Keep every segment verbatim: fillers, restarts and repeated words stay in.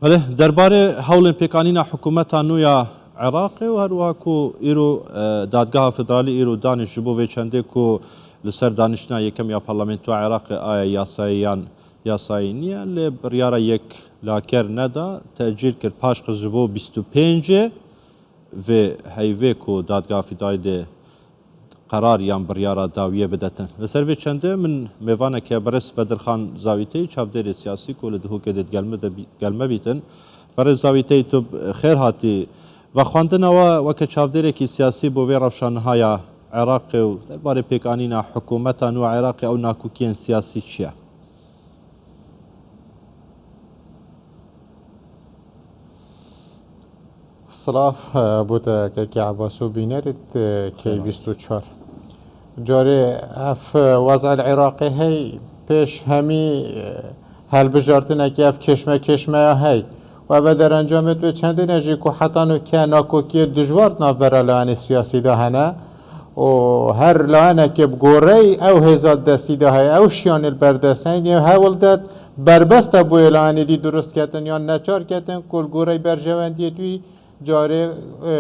Belê, derbarê hewlên pêkanîna hikûmeta nû ya Iraqê û her wiha ku îro, e, Dadgeha Federalî îro danî ji bo vê çendê ku li ser daniştina yekem ya Parlamentoya Iraqê aya yasayî yan yasayî niye, lê biryara yeklaker neda, tecîl kir paşqe ji bo bîst û pêncê vê heyvê ku Dadgeha Federalî dê qerar yan biryara dawiyê bidetin. Li ser vê çendê min mêvaneke birêz Bedirxan Zawîteyî, çavdêrê siyasî ku li Duhokê dê digel me de bî-, gel me bîtin. Birêz Zawîteyî, tu xêr hatî. Vexwendina we weke çavdêrekî siyasî bo vê rewşa niha ya Iraqê û derbarê pêkanîna hikûmeta nû ya Iraqê ew nakokiyên siyasî çi ye? Silav, e, bo te kekê Ebas û bînerê, e, K bîst û çar. Carê ev, e, wez'el Iraqê hey pêş hemî, e, helbijartinekê ev kêşme kêşmeya hey. Û ev e derencamê tu çendîne jî ku heta nûke nakokiyê dijwar di navbera layanê siyasî de hene. û her layenekê bi goreyî ew hêza destî de heye, ew şiyanê li ber dest heye, yê hewl de berbesta bûye layenê dî durust ketin yan neçar ketin ku li goreyî berjewendiyê dûî carê, e,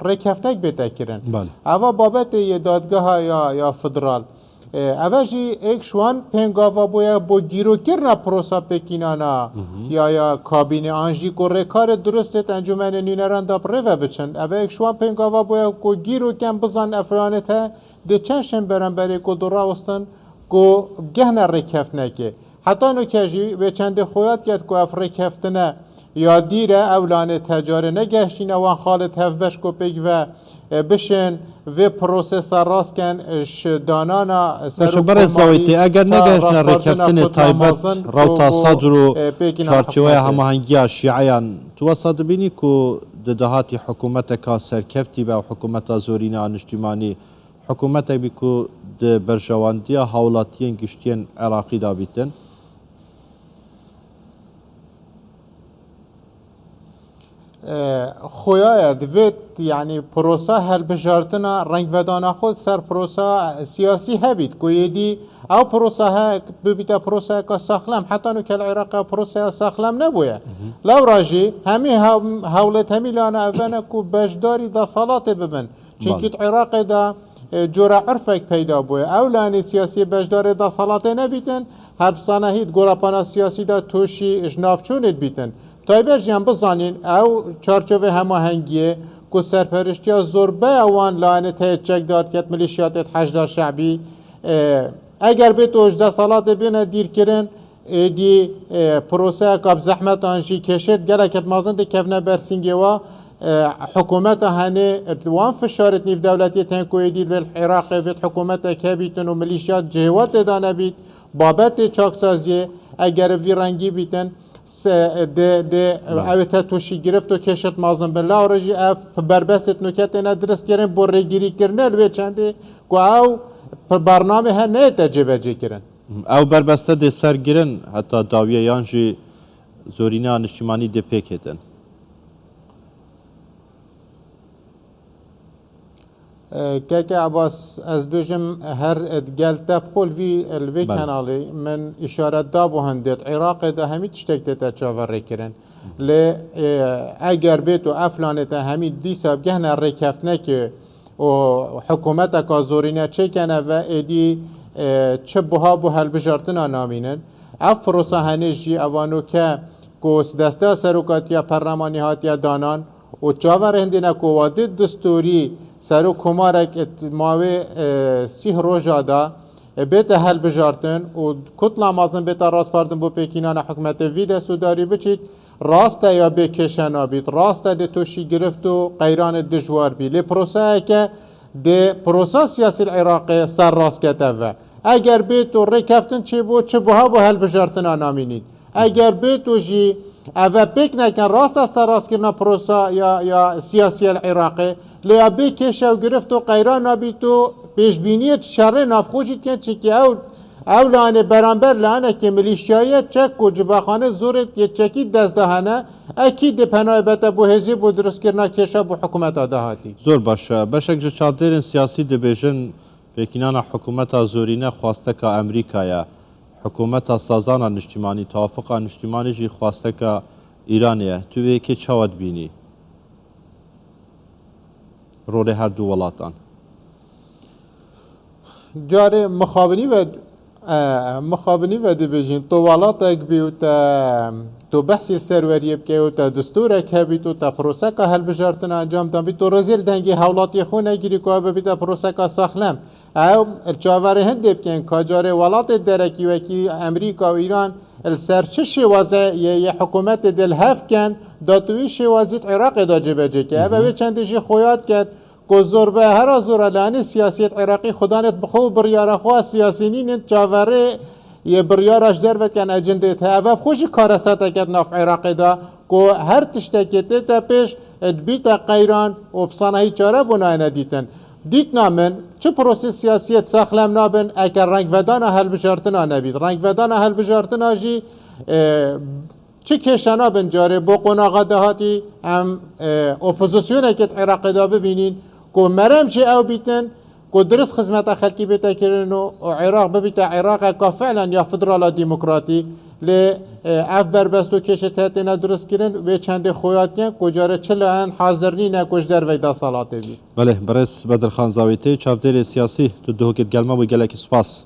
rêkeftek bête kirin. Belê. Eva babetê yê dadgeha ya, ya federal. E, eve jî êk ji wan pêngava bûye bo dîrokirina prosa pêkînana ya, ya kabînê an jî ku rêkarê durustê di Encûmenê Nûneran de bi rê ve biçin. Eve êk ji wan pêngava bûye ku dîroken bizan efranê te Di çend şem beramberê ku dirawestin ku gehne rêkeftinekê. Heta nûke jî wê çendê xoyat ket ku ev rêkeftine ya dîr e, ew lanê tecarê negeştîne wan xalê hevbeş ku pêk ve, e, bişên vê prosesa rast ken, e, ji danana Baş e, serok berê komarî Zawîtê, eger ta negehiştine raspardina rêkeftinê taybet, Kutlamazin ku rewta bû, Sadr û e, pêkîna çarçeweya hikûmetê. Hemahengiya şîeyan, tu wesa dibînî ku di dahatî hikûmeteka serkeftî be û hikûmeta zorîne a niştîmanî Hikûmetek bî ku di berjewendiya hawlatiyên giştiyên Iraqî de bîtin. E, xoya ye, divêt, yanî, prosa helbijartina rengvedana xwe ser prosa siyasî hebît, ku yê dî ew prosa he, bibîte prosayeka saxlem, heta nûke li Iraqê prosaya saxlem nebûye. Lewra jî hemî hew-, hewlêt hemî lana ev ne ku beşdarî desalatê bibin. Çimkî Belê. di Iraqê de, e, cora urfek peyda bûye. Ew layenê siyasî beşdarê desalatê nebîtin, her bi sanehî di gorapana siyasî de tûşî ji navçûnê dibîtin. Taybet jî em bizanîn, ew çarçovê hemahengiyê ku serperiştiya zorbeya wan layenê tê çekdar diket, milîşiyatê Heşda Şe'bî, e, eger bê tu ji desalatê bêne dîrkirin, Êdî, e, proseyeka bi zehmet an jî kêşêt gelek et mezin dikevne ber sîngê wa, e, hikûmeta henê, e, wan fişarê nîvdewletiyê tên ku êdî vê Iraqê vê hikûmetek hebîtin û milîşyat cihê wa tê de nebît, babetê çaksaziyê, eger vî rengî bîtin, se, de, de, Belê. ew ê te tûşî girift û kêşêt mezin bin. Lewra jî ev berbesêt nûke têne dirist kirin bo rêgirîkirine li wê çendê ku ew bernamê her neyête cêbecêkirin. Ew berbeste dê ser girin heta dawiye yan jî zorîneya niştimanî dê pêkêtin? E, Keke Ebas, ez bêjim her, e, gel te bi xwe li vî, li vê Belê. kenalê min îşaret dabû hindê. Di Iraqê de hemî tiştek tête çaverêkirin. Lê, e, eger bê tu ev lanê te hemî dîsa gehne rêkeftinekê û hikûmeteka zorîne çêkene ve êdî, e, çi buha bû helbijartina namînin. Ev prosa henê jî evanoke ku desteya serokatiya perlemanî hatiye danan û çaver hindîne ku wadî distûrî serok komarek it mawê, e, sîh roja da, e, bête helbijartin û kutla mezin bête raspardin bo pêkînana hikûmetê vî destûdarî biçît, Rast e ya bê kêşe nabît, rast e dê tûşî girift û qeyranê dijwar bî. Lê proseyeke dê prosa siyasî li Iraqê ser rast kete ve. Eger bê tu rêkeftin çêbû, çi buha bû helbijartina namînî. Eger bê tu jî eve pêk nekin, rast e serrastkirina prosa ya, ya siyasî ya li Iraqê. Lê ya bê kêşe û girift û qeyran nabît û pêşbîniyê şerê navxwe jî dikin, çimkî ew Ew layenê beramber layenekê milîşyayî ye, çek ku cibaxanê zorê yê çekî dest de hene, ekî dê penayê bete bo hêzê bo dirustkirina kêşa bo hikûmeta dahatî. Zor baş e. Beşek ji çavdêrên siyasî dibêjin, pêkînana hikûmeta zorîne xwasteka Amerîka ye. Hikûmeta sazana niştîmanî, tewafuqa niştîmanî jî xwasteka Îranê ye. Tu vê yekê çawa dibînî? Rolê her du welatan. Carê mixabinî ve, e, mixabinî ve dibêjin, tu welatek bî û te, tu behsê serweriyê bike û te distûrek hebît û te proseka hilbijartina encam dan bî, tu rêzê li dengê hewlatiyê xwe negirî ku ev bibîte proseka saxlem. Ew li çaverê hindê bikin ka carê welatê derekî wekî Amerîka û Îran li ser çi şêwaze yê, yê hikûmetê de li hev ken, da tu wî şêwazî di Iraqê de cêbecê ke. Ev, ew ê çendê jî xoya diket ku zor be hera zora layanê siyasiyê di Iraqî xwe danêt bi xwe û biryara xwe siyasî nînin, çaverê yê biryara ji derve diken ecindê te. Ev, ev xwe jî kareseteke di nav Iraqê de ku her tiştekê tête pêş, dibîte qeyran û bi sanahî çare bo nayêne dîtin. Dîtina min, çi prosê siyasiyê saxlem nabin, eke rengvedana hilbijartina nebît. Rengvedana hilbijartina jî, e, çi kêşe nabin carê bo qonaxa dahatî em, e, opozisyonekê di Iraqê de bibînîn ku merem jê ew bîtin ku dirist xizmeta xelkî bête kirin û, û Iraq bibîte Iraqeka fiilen ya federala demokratî. Lê, e, ev berbest û kêşê te têne dirist kirin, wê çendê xoya dikin ku carê çi layen hazir nîne ku ji dervey deselatê bî. Belê, birêz Bedirxan Zawîtê, çavdêrê siyasî, tu duhokê digel me bû, gelekî spas.